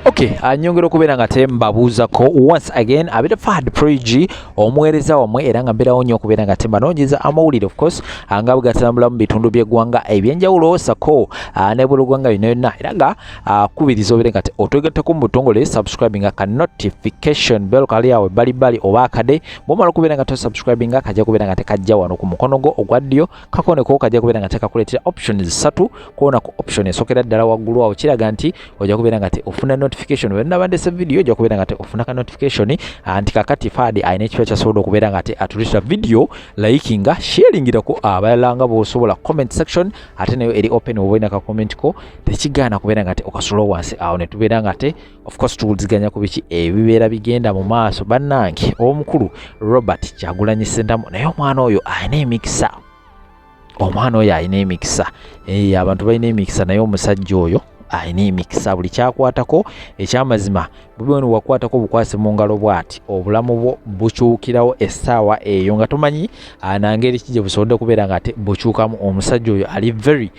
Okay, nyongera okubeera nga te mbabuuzako once again, abeera Fahad Prigi, omuweereza wammwe, era nga mbeerawo nnyo okubeera nga te mbanoonyeza amawulire, of course, nga bwe gatambula mu bitundu by'eggwanga ebyenjawulo sako ne bulugwanga byonna yonna, era nga kubiriza obeere nga te otwegattako mu butongole, subscribinga ka notification bell kali awo ebbalibbali oba akade. Bw'omala okubeera nga tosubscribinga, kajja kubeera nga tekajja wano ku mukono gwo ogwa ddyo, kakoneko kajja kubeera nga tekakuleetera options ssatu. Kwona ku option esookera ddala waggulu awo kiraga nti ojja kubeera nga te ofuna notification bwe naba ndese video, ojja kubeera nga te ofuna ka notification nti kakati Fahad alina ekifo kyasobola okubeera nga te atuleetera video. Likinga, sharingirako abalala nga bw'osobola. Comment section ate nayo eri open, oba olina ka comment ko tekigaana kubeera nga te okasula wansi awo, ne tubeera nga te of course tuwuliziganya ku biki ebibeera bigenda mu maaso. Bannange, omukulu Robert Kyagulanyi Ssentamu, naye omwana oyo alina emikisa, omwana oyo alina emikisa. Abantu balina emikisa, naye omusajja oyo alina emikisa. Buli kyakwatako ekyamazima, Bobi Wine wakwatako bukwasi mu ngalo bw'ati, obulamu bwo bukyukirawo essaawa eyo nga tomanyi nangeri ki gye busobodde kubeera nga ate bukyukamu. Omusajja oyo ali very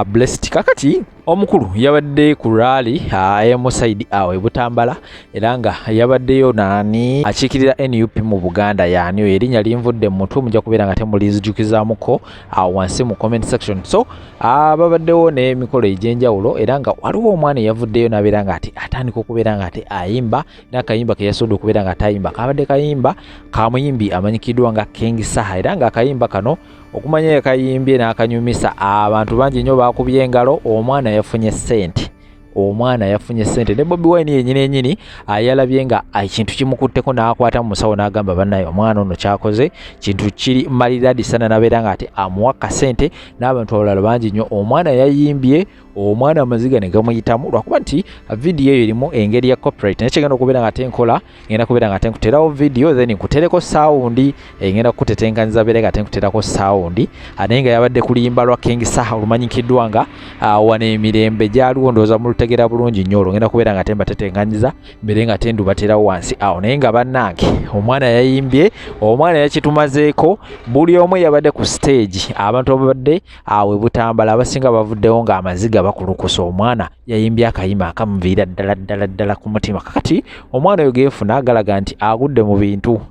blessed. Kakati omukulu yabadde ku rally emu side awo ebutambala, era nga yabaddeyo naani akiikirira NUP mu Buganda, yaani oyo erinnya linvudde mu mutwe, mujja kubeera nga temulizijukizaamuko awo wansi mu comment section. So babaddewo n'emikolo egy'enjawulo, era nga waliwo omwana eyavuddeyo n'abeera nga ate atandika okubeera nga ate ayimba, n'akayimba ke yasobodde okubeera nga atayimba kabadde kayimba ka muyimbi amanyikiddwa nga King Saha, era ng'akayimba kano okumanya yakayimbye n'akanyumisa abantu bangi nnyo, baakubye engalo. Omwana yafunye ssente, omwana yafunye ssente, ne Bobi Wine yenyini yenyini ayalabye nga ekintu kimukutteko, n'akwata mu musawo n'agamba, "Bannaye, omwana ono kyakoze kintu kiri maliradi sana," nabeera nga ate amuwa kasente n'abantu abalala bangi nnyo. Omwana yayimbye, omwana amaziga ne gamuyitamu, lwakuba nti vidiyo eyo erimu engeri ya copyright, naye kyegenda okubeera nga ate nkola, ngenda kubeera nga ate nkuterawo vidiyo, then nkutereko sound, ngenda kukutetenkanyiza beere nga ate nkuterako sound. Naye nga yabadde kuluyimba lwa King Saha olumanyikiddwa nga "Wano emirembe gyaliwo", ndowooza mulutegera bulungi nnyo olwo. Ngenda kubeera nga ate mbatetenkanyiza mbere nga ate ndubaterawo wansi awo. Naye nga bannange, omwana yayimbye, omwana yakitumazeeko. Buli omu yabadde ku stage, abantu ababadde awo ebutambala abasinga bavuddewo ng'amaziga bakulukusa. Omwana yayimbye akayimba akamuviira ddala ddala ddala ku mutima. Kakati omwana oyo geefuna galaga nti agudde mu bintu,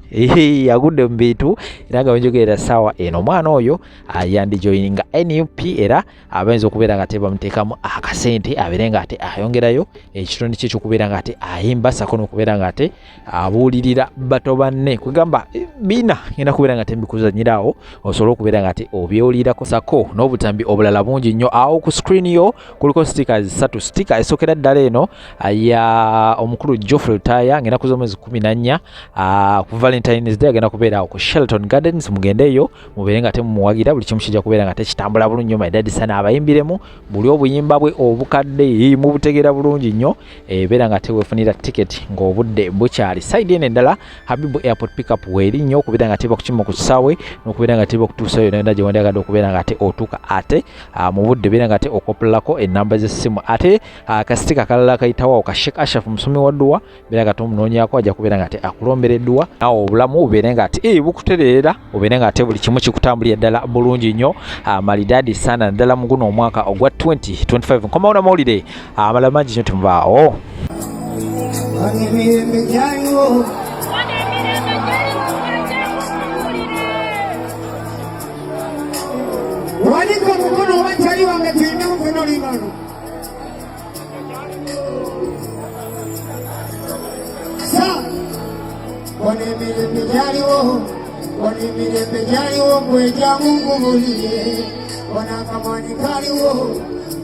agudde mu bintu, era nga wenjogerera ssaawa eno omwana oyo yandijoyininga NUP, era abayinza okubeera nga ate bamuteekamu akasente abeere nga ate ayongerayo ekitonde kye ekyokubeera nga ate ayimba sako n'okubeera nga ate abuulirira bato banne. Kwegamba bina ngenda kubeera nga ate mbikuzanyiraawo osobole okubeera nga ate obyewulirako sako n'obutambi obulala bungi nnyo. Awo ku screen yo kuliko stickers ssatu. Sticker esookera ddala eno ya omukulu Geoffrey Lutaaya, ngenda kuza omwezi 14 ku Valentines Day, agenda kubeera awo ku Shelton Gardens. Mugendeeyo mubeere nga temumuwagira, buli kimu kijja kubeera nga tekitambula bulungi nnyo. Maidadi sana abayimbiremu buli obuyimba bwe obukadde, mubutegeera bulungi nnyo. Ebeera nga teweefunira ticket ng'obudde bukyali. Side eno endala, Habibu Airport Pickup weeri nnyo okubeera nga teba kukima ku kisaawe n'okubeera nga teba okutuusayo yonna yonna gye wandyagadde okubeera nga ate otuuka ate mu budde. Beera nga ate okopulako ennamba z'essimu. Ate ka sticker akalala kayitawo awo ka Sheikh Ashraf, musomi wa dduwa, beera nga tomunoonyaako, ajja kubeera nga ate akulombera edduwa, naawe obulamu bubeere nga ate bukutereera, obeere nga ate buli kimu kikutambulira ddala bulungi nnyo, malidaadi sana, naddala mu guno omwaka ogwa 2025. Nkomawo n'amawulire amalala mangi nnyo, temubaawo. Wano emirembe gyaliwo. Wano emirembe gyaliwo, gyakubuulire. Wanika omukono oba kyali wange, tuyimbe mufuna oluyimba. Sa wano emirembe gyaliwo, wano emirembe gyaliwo, gwegyamu nkubulire. Wano akamwanyi kaliwo,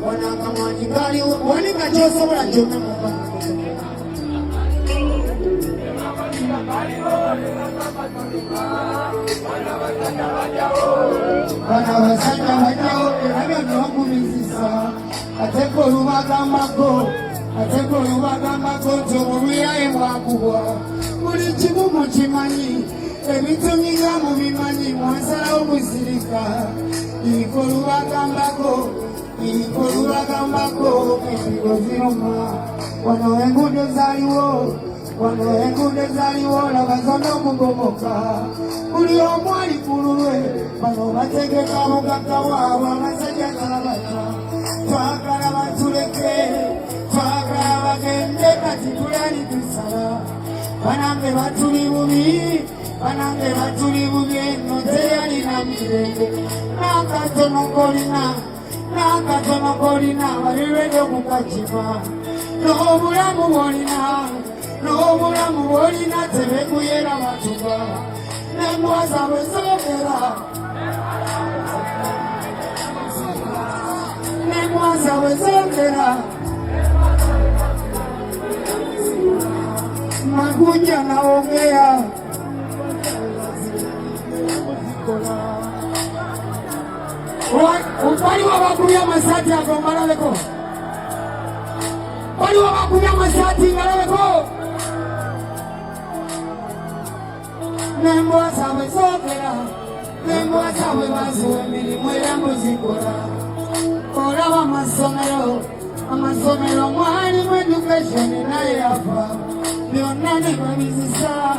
wano akamwanyi kaliwo. Wanika kyosobola kyonna mukono. Bano abasajja bajjawo era byonna okubizisa, ate ko olubagambako, ate ko olubagambako nti obulwiraye bwakubwa. Buli kimu mukimanyi, ebitunyiga mubimanyi, mwansalawo muzirika. Iko olubagambako, iko olubagambako, empigo ziruma. Wano enguudo zaaliwo, wano enguudo zaaliwo, laba zonna okugomoka. Buli omu ali ku lulwe, bano bategeka bugagga bwabwe, abasajja n'abata. Twagala batuleke, twagala bagende. kati tulali tusaba. Banange batuli bubi, banange batuli bubi, eno teyalina mirembe. N'akatono kolina, n'akatono kolina, balirwedde okukakima. N'obulamu bwolina, n'obulamu bwolina, tebekuyera batuga. N'embwa zaabwe zoogera, n'embwa zaabwe zoogera. Magunja naongea waliwo abakubye amasaati ago mbalabeko, waliwo abakubye amasaati ngalabeko. Nembwa zaabwe zoogera, nembwa zaabwe baziwa emirimu era muzikola. Olaba amasomero, amasomero mwalimu education naye yafa, byonna ne babizisa,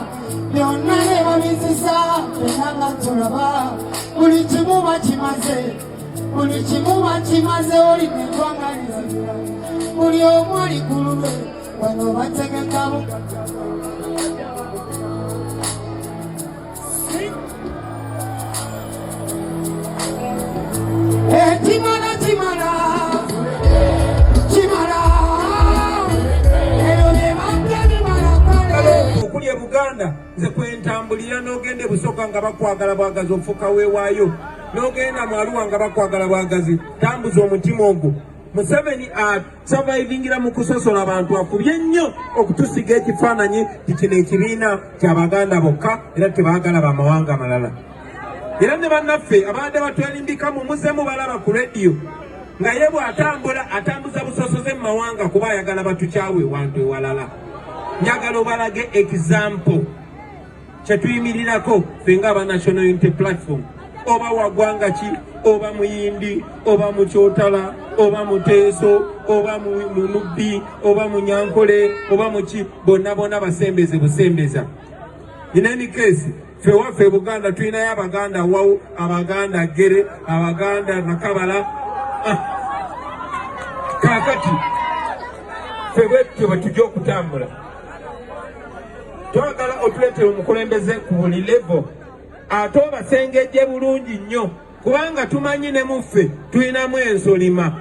byonna ne babizisa, byonna nga tulaba buli kimu bakimaze, buli kimu bakimaze. Oli neggwanga lizibira, buli omu ali ku lulwe, bano bategeka. Kimala, kimala, kimala, ebyo bye bajja bimala kale. Okuli e Buganda nze kwentambulira, n'ogenda e Busoga nga bakwagala bwagazi, ofuuka weewaayo, n'ogenda mu Aluwa nga bakwagala bwagazi. Tambuza omutima ogwo. Museveni asurvivingira mu kusosola abantu. Afubye nnyo okutusiga ekifaananyi nti kino ekibiina kyabaganda bokka era tebaagala bamawanga malala. Era ne bannaffe abadde batwerimbikamu muzemu balaba ku rediyo nga ye bw'atambula atambuza busosoze mu mawanga kuba ayagala batukyawe wantu ewalala. Njagala obalage example kyetuyimirirako ffe nga aba National Unity Platform. Oba wagwanga ki, oba muyindi, oba mukyotala, oba muteeso, oba munubbi, oba munyankole, oba muki, bonna bonna basembeze busembeza. In any case, ffe waffe Buganda tulinayo Abaganda wawu, Abaganda Gere, Abaganda Nakabala. Ah. Kaakati ffe bwetutyo bwe tujja okutambula. Twagala otuleetera omukulembeze ku buli level, ate obasengejje bulungi nnyo, kubanga tumanyi ne muffe tulinamu ensolima.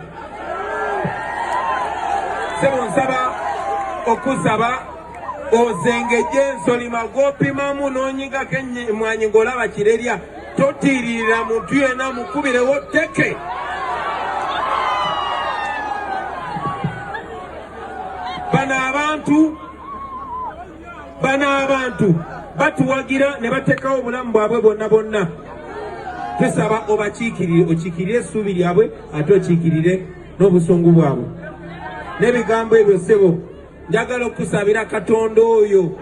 Sebo, nsaba okusaba ozengejje ensolima gw'opimamu n'onyigako emwanyi ng'olaba kirerya. Totiiririra muntu yenna, mukubirewo tteke. Bano abantu, bano abantu batuwagira ne bateekawo obulamu bwabwe bwonna bwonna. Tusaba obakiikirire, okiikirire essuubi lyabwe, ate okiikirire n'obusungu bwabwe. N'ebigambo ebyo, ssebo, njagala okusabira Katonda oyo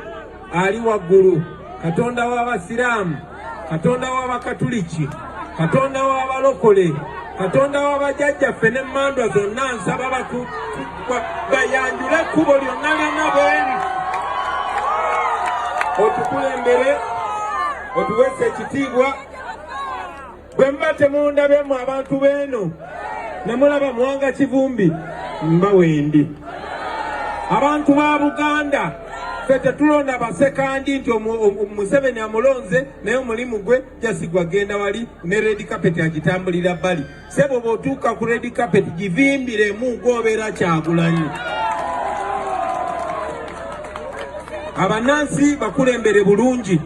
ali waggulu, Katonda w'Abasiraamu, Katonda w'Abakatuliki, Katonda w'Abalokole, Katonda w'abajjajjaffe n'emmandwa zonna. Nsaba bayanjule ekkubo lyonna lyonna bweri, otukulembere, otuweese ekitiibwa. Bwe muba temundabyemu abantu beeno ne mulaba Muwanga Kivumbi, mba wendi. Abantu ba Buganda, ffe tetulonda basekandi nti Museveni amulonze naye omulimu gwe jasigwa genda wali ne red carpet agitambulira bbali. Sebo, bw'otuuka ku red carpet givimbiremu, gwobeera Kyagulanyi. Abannansi bakulembere bulungi.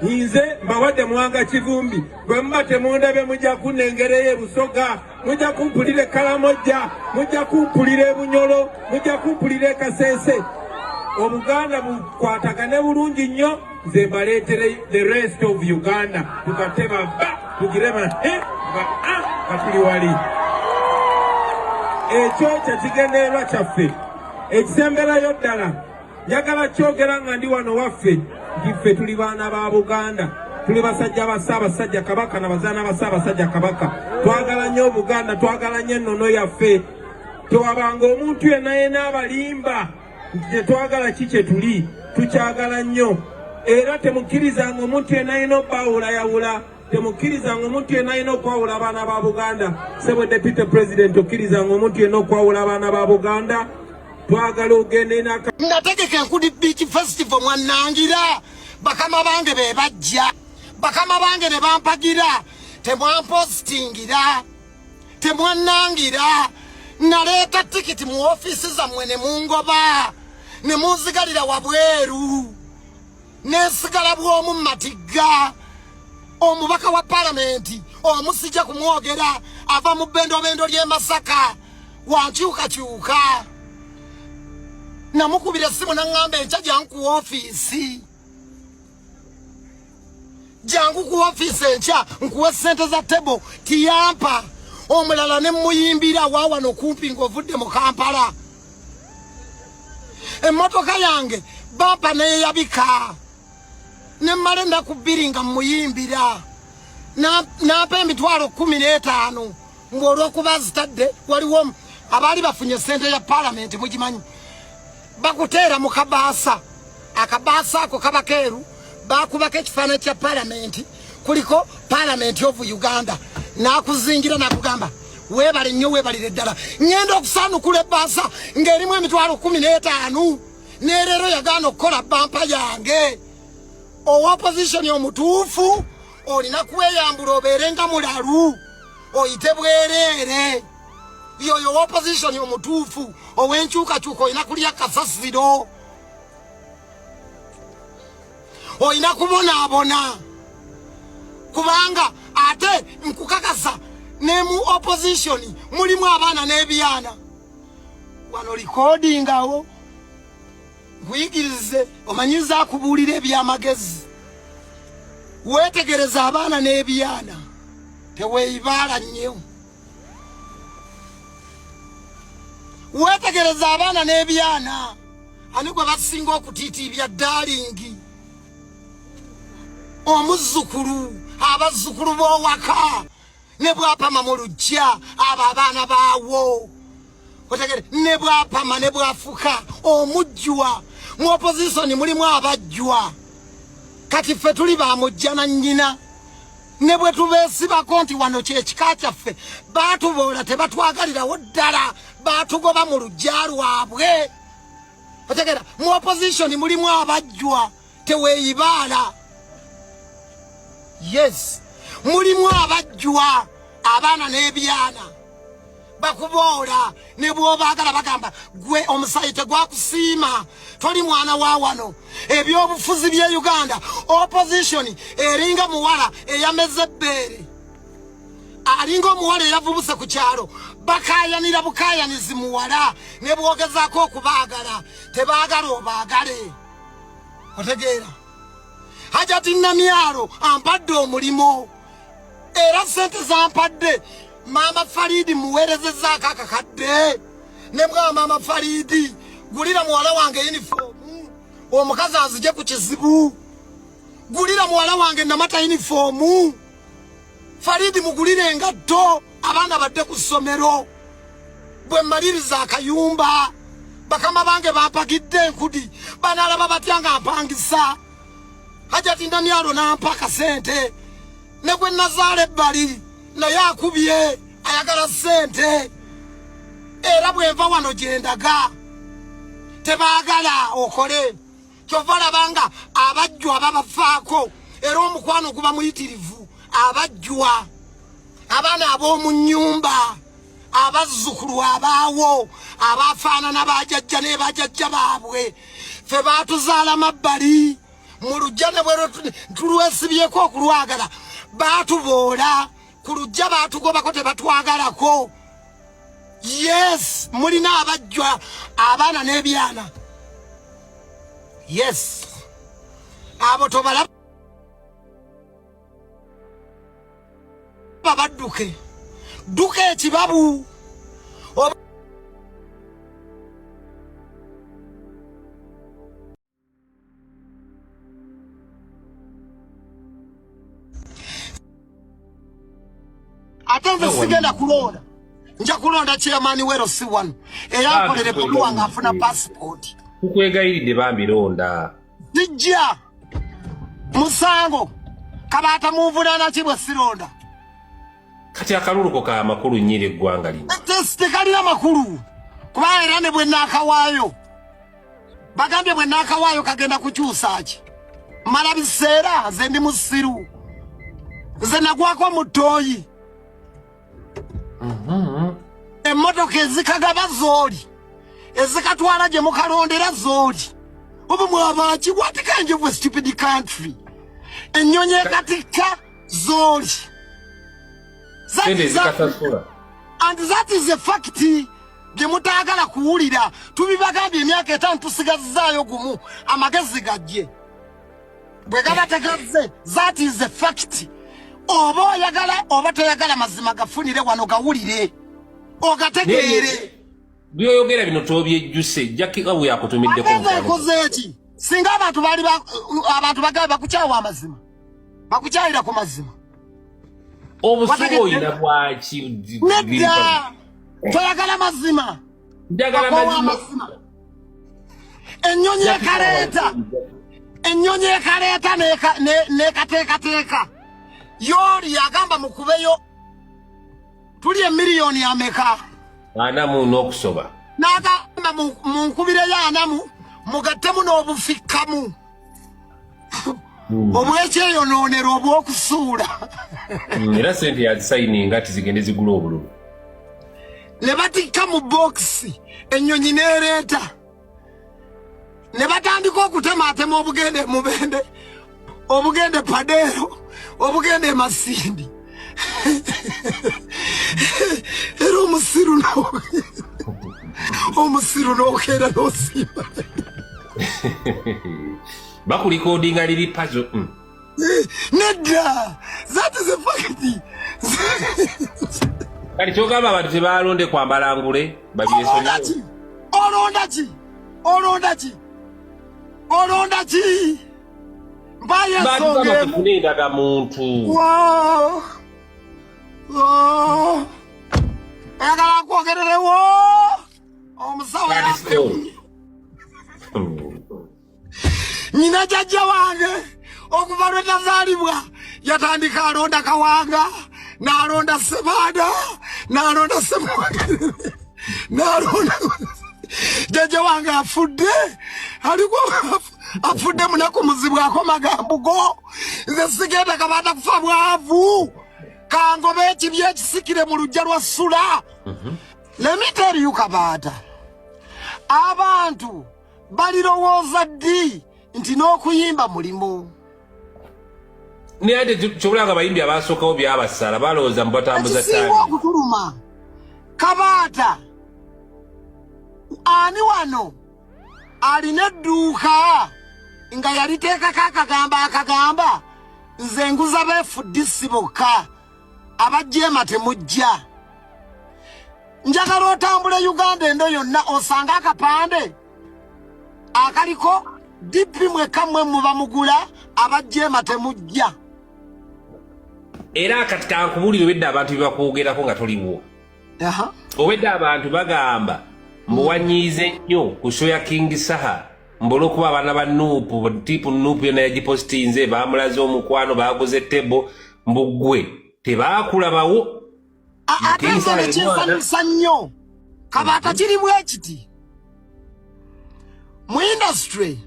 Nze mbawadde Muwanga Kivumbi. Bwe muba temundabye, mujja kunnengereyo e Busoga, mujja kumpulira e Kalamojja, mujja kumpulira e Bunyolo, mujja kumpulira e Kasese. Obuganda bukwatagane bulungi nnyo, nze mbaleetere the rest of Uganda, tugatte baba tugire ba he ba a nga tuli wali. Ekyo kyekigendererwa kyaffe ekisemberayo ddala. Njagala kyogera nga ndi wano waffe nti ffe tuli baana ba Buganda, tuli basajja ba Ssaabasajja Kabaka na bazaana ba Ssaabasajja Kabaka. Twagala nnyo Obuganda, twagala nnyo ennono yaffe. Tewabanga omuntu yenna yenna abalimba nti tetwagala ki kye tuli. Tukyagala nnyo, era temukkirizanga omuntu yenna yenna obbaawulayawula, temukkirizanga omuntu yenna alina okwawula abaana ba Buganda. Sebo Deputy President, okkirizanga omuntu yenna okwawula abaana ba Buganda? Twagala ogende naka. Nategeka Enkudi Beach Festival, mwannangira, bakama bange be bajja, bakama bange ne bampagira. Temwampositingira, temwannangira. Naleeta tikiti mu ofiisi zammwe ne mungoba ne munzigalira wabweru, nensigala bw'omu matigga. Omubaka wa palamenti omusijja kumwogera, ava mu bendobendo ly'e Masaka, wankyukakyuka. Namukubira essimu naŋŋamba, "Enkya jangu ku ofiisi, jangu ku ofiisi enkya nkuwe ssente za table." Tiyampa. Omulala ne muyimbira waawano kumpi ng'ovudde mu Kampala, emmotoka yange bampa neyeyabika, nemmala ennaku 2 nga muyimbira. Nampa 150,000 ng'olwokuba zitadde. Waliwo abaali bafunye sente ya paalamenti, mugimanyi, bakuteera mu kabaasa. Akabaasa ako kaba keeru, bakubako ekifaananyi kya paalamenti, kuliko Parliament of Uganda. Nakuzingira nakugamba, "Weebale nnyo, weebalire ddala." Ŋŋenda okusaanukula ebbaasa ng'erimu 150,000. Nereero yagaana okukola bampa yange. Owa opposition omutuufu olina kweyambula obeere nga mulalu, oyite bwereere. Yoyo owa opposition omutuufu. Ow'enkyukakyuka olina kulya kasasiro, olina kubonaabona, kubanga ate nkukakasa ne mu opposition mulimu abaana n'ebyana. Wano likodingawo, nkuyigirize, omanyiza akubuulira ebyamagezi. Weetegereza abaana n'ebyana, teweeyibaala nnyo. Weetegereza abaana n'ebyana, ani gwe basinga okutiitiibya? Darling, omuzzukulu, abazzukulu b'owaka ne bwapama mu luggya, abo abaana baawo, otegere, ne bwapama ne bwafuka omujjwa. Mu opposition mulimu abajjwa. Kati ffe tuli bamujja na nnyina, ne bwe tubeesibako nti wano kyekika kyaffe, baatuboola, tebatwagalirawo ddala, baatugoba mu luggya lwabwe. Otegera, mu opposition mulimu abajjwa, teweeyibaala. Yes, mulimu abajjwa, abaana n'ebyana bakuboola, ne bw'obaagala bagamba, "Gwe omusaayi tegwakusiima, toli mwana wa wano." Ebyobufuzi by'e Uganda, opposition eringa muwala eyameze ebbeere, alinga omuwala eyavubuse ku kyalo. Bakayanira bukayanizi muwala, ne bwogezaako okubaagala tebaagala obaagale. Otegeera, Hajati Namyalo ampadde omulimu, era sente zampadde Maama Faridi muweerezezaako akakadde ne mwa Maama Faridi, "Gulira muwala wange yunifoomu, omukazi azije ku kizibu. Gulira muwala wange Namata yunifoomu. Faridi, mugulire engatto, abaana badde ku ssomero." Bwe mmaliriza akayumba, bakama bange bampagidde enkudi, banalaba batya nga mpangisa? Hajati Namyalo nampa akasente, ne gwe nazaala ebbali naye akubye ayagala ssente. Era bwenva wano gyendaga, tebaagala okole. Kyova olabanga abajjwa babafaako, era omukwano guba muyitirivu. Abajjwa, abaana ab'omu nnyumba, abazzukulu abaawo abafaanana bajajja ne bajajja baabwe, fe baatuzaala mabbali mu luggya, ne bwe tulwesibyeko okulwagala, baatuboola ku luggya, baatugobako, tebatwagalako. Yes, mulina abajjwa, abaana n'ebyana. Yes, abo tobalaba, badduke dduka ekibabu. Ate nze sigenda kulonda, nja kulonda chairman wero si wano, era nkolere bobi wange afuna passport. Tukwegayiridde bambi, londa. Sijja musango kabaata munvunaana ki bwe sironda? Kati akalulu ko ka makulu nnyiri eggwanga lino. Tekalina makulu. Kuba era ne bwe naakawaayo, bagambye bwe naakawaayo kagenda kukyusa ki? Mala biseera, nze ndi musiru, nze nagwako mu ttooyi. Emmotoka ezikagaba z'oli, ezikatwala gye mukalondera z'oli. Oba mwabaki? What kind of a stupid country? Ennyonyi ekatikka z'oli. That Sente is a- ezikasasula. And that is a fact bye mutaagala kuwulira. Tubibagambye emyaka 5, tusigazzaayo gumu, amagezi gajje. Bwe gaba tegazze, that is a fact. Oba oyagala oba toyagala, mazima gafunire wano, gawulire, ogategeere. Byoyogera bino tobyejjuse. Jackie Awo yakutumiddeko. Ate Mukwano. ekoze eki? Singa abantu baali abantu bagabe bakukyawa amazima, bakukyayira ku mazima. Obusuba Wategedde? oyina bwaki? Nedda, toyagala mazima. Njagala Bakoowa mazima. amazima. Ennyonyi ekaleeta, ennyonyi ekaleeta n'ekateekateeka yooli yagamba mukubeyo tuli emiliyoni ameka? 40 n'okusoba. N'agamba munkubireyo 40, mugattemu n'obufikkamu obwekyeyonoonero obw'okusuula. Era sente yazisayininga ti zigende zigula obululu. Ne batikka mu bokisi, ennyonyi n'ereeta, ne batandika okutemaatema obugenda e Mubende, obugenda e Padeero, obugenda e Masindi. Era omusiru omusiru n'okeera n'osiima. Bakulikodinga liri pazo. Nedda, that is a fact. Kati kyogamba abantu tebalonde kwambala ngule? Olonda ki? Babyesonyiwe. Olonda ki? Olonda ki? Olonda ki? Mpayo ensonga Batugamba emu. tufune endagamuntu. Wow. Wow. Oyagala nkwogererewo omusawo? Kati Yafe. Nyina jjajja wange okuva lwe tazaalibwa yatandika alonda Kawanga, n'alonda Sebaada, n'alonda Semwagerere, n'alonda. Jjajja wange afudde, aliko afudde munaku muzibu akomagambugo. Nze sigenda Kabaata kufa bwavu, kangoba ekibi ekisikire mu luggya lwa Ssula. Let me tell you, Kabaata, abantu balirowooza ddi nti n'okuyimba mulimu? Naye ate kyobula nga abayimbi abasookawo byabasala balowooza mbu batambuza Ekisinga taani. okutuluma, Kabaata, ani wano alina edduuka nga yaliteekako akagamba akagamba, "Nze nguza beefudisi bokka, abajjeema temujja"? Njagala otambule Uganda endo yonna osange akapande akaliko DP mwekka mmwe muba mugula, abajjeema temujja. Era kati kankubuulire, obedda abantu bye bakwogerako nga toliwo. Obedda abantu bagamba mbu wanyiize nnyo ku show ya King Saha, mbu olwokuba abaana ba NUP, team NUP yonna yagipositinze, bamulaze omukwano, baguze table, mbu ggwe tebakulabawo. Ate King nze Saha ye nekinsanyusa nnyo, Kabaata, kiri bwe kiti: mu industry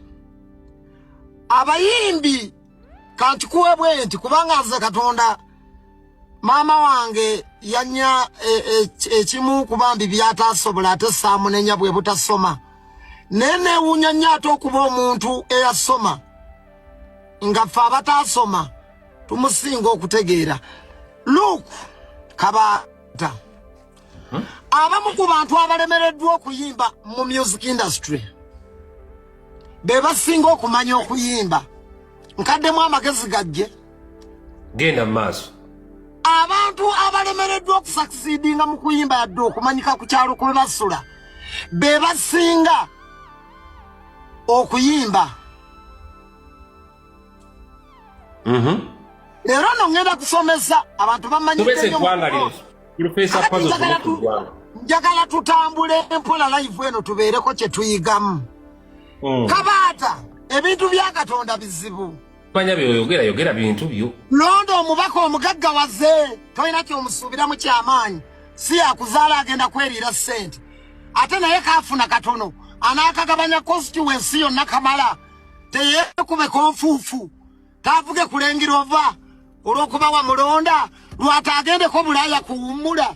abayimbi, kankikuwe bwe nti, kubanga nze Katonda maama wange yanya ekimu ku bambi byatasobola, ate saamunenya, bwe butasoma. Naye neewuunya nnyo ate okuba omuntu eyasoma nga ffe abataasoma tumusinga okutegeera. Look, Kabaata, abamu ku bantu abalemereddwa okuyimba mu music industry be basinga okumanya okuyimba. Nkaddemu amagezi gajje. Genda mu maaso. Abantu abalemereddwa okusucceedinga mu kuyimba, yadde okumanyika ku kyalo kwe basula, be basinga okuyimba. Leero no ŋŋenda kusomesa abantu bamanyidde Tubese nnyo mu eggwanga lino. Profesa Kakati Pazo, njagala tusome ku ggwanga. Njagala tutambule mpola live eno, tubeereko kye tuyigamu. Kabaata, ebintu bya Katonda bizibu. Manya byoyogera, yogera bintu byo. Londa omubaka omugaggawaze, tolina kyomusuubiramu kyamaanyi, si yakuzaala, agenda kweriira ssente. Ate naye kafuna katono anaakagabanya constituency yonna kamala teyeekubeko nfuufu taavuge kulengira ova olw'okuba wamulonda lwataagendeko Bulaaya kuwummula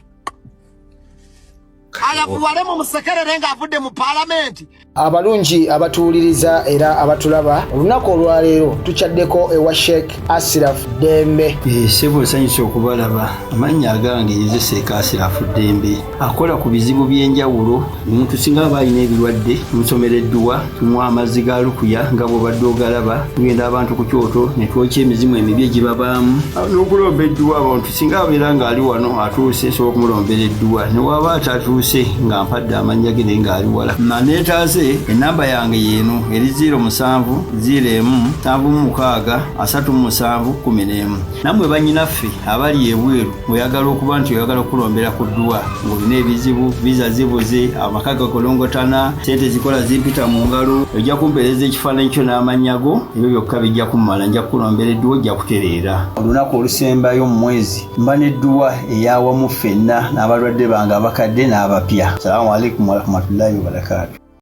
ayavuwale mu musekerere ng'avudde mu paalamenti. Abalungi abatuwuliriza era abatulaba, olunaku olwaleero tukyaddeko ewa Sheikh Asiraf Ddembe. Ssebo, nsanyuse okubalaba. Amannya agange nze Sheikh Asirafu Ddembe, akola ku bizibu by'enjawulo. Omuntu singa aba alina ebirwadde, tumusomera edduwa, tumuwa amazzi ga lukuya nga bw'obadde ogalaba. Tugenda abantu ku kyoto ne twokya emizimu emibi egibabaamu n'okulomba edduwa. Abantu singa abeera ng'ali wano atuuse, nsobola okumulombera edduwa, ne waba atatuuse nga mpadde amannya ge naye ng'ali wala naneetaase. Enamba yange yeeno eri 07 01 76 37 11. Nammwe bannyinaffe abali ebweru, ng'oyagala okuba nti oyagala okulombera ku dduwa, ng'olina ebizibu, visa zibuze, amaka gakolongotana, sente zikola zimpita mu ngalo, ojja kumpeereza ekifaananyi kyo n'amannya go. Ebyo byokka bijja kummala, nja kukulombera edduwa, ojja kutereera. Olunaku olusembayo mu mwezi mba n'edduwa eyawamu ffenna n'abalwadde bange abakadde n'abapya. Salaamu alaikum warahmatullahi wabarakaatu.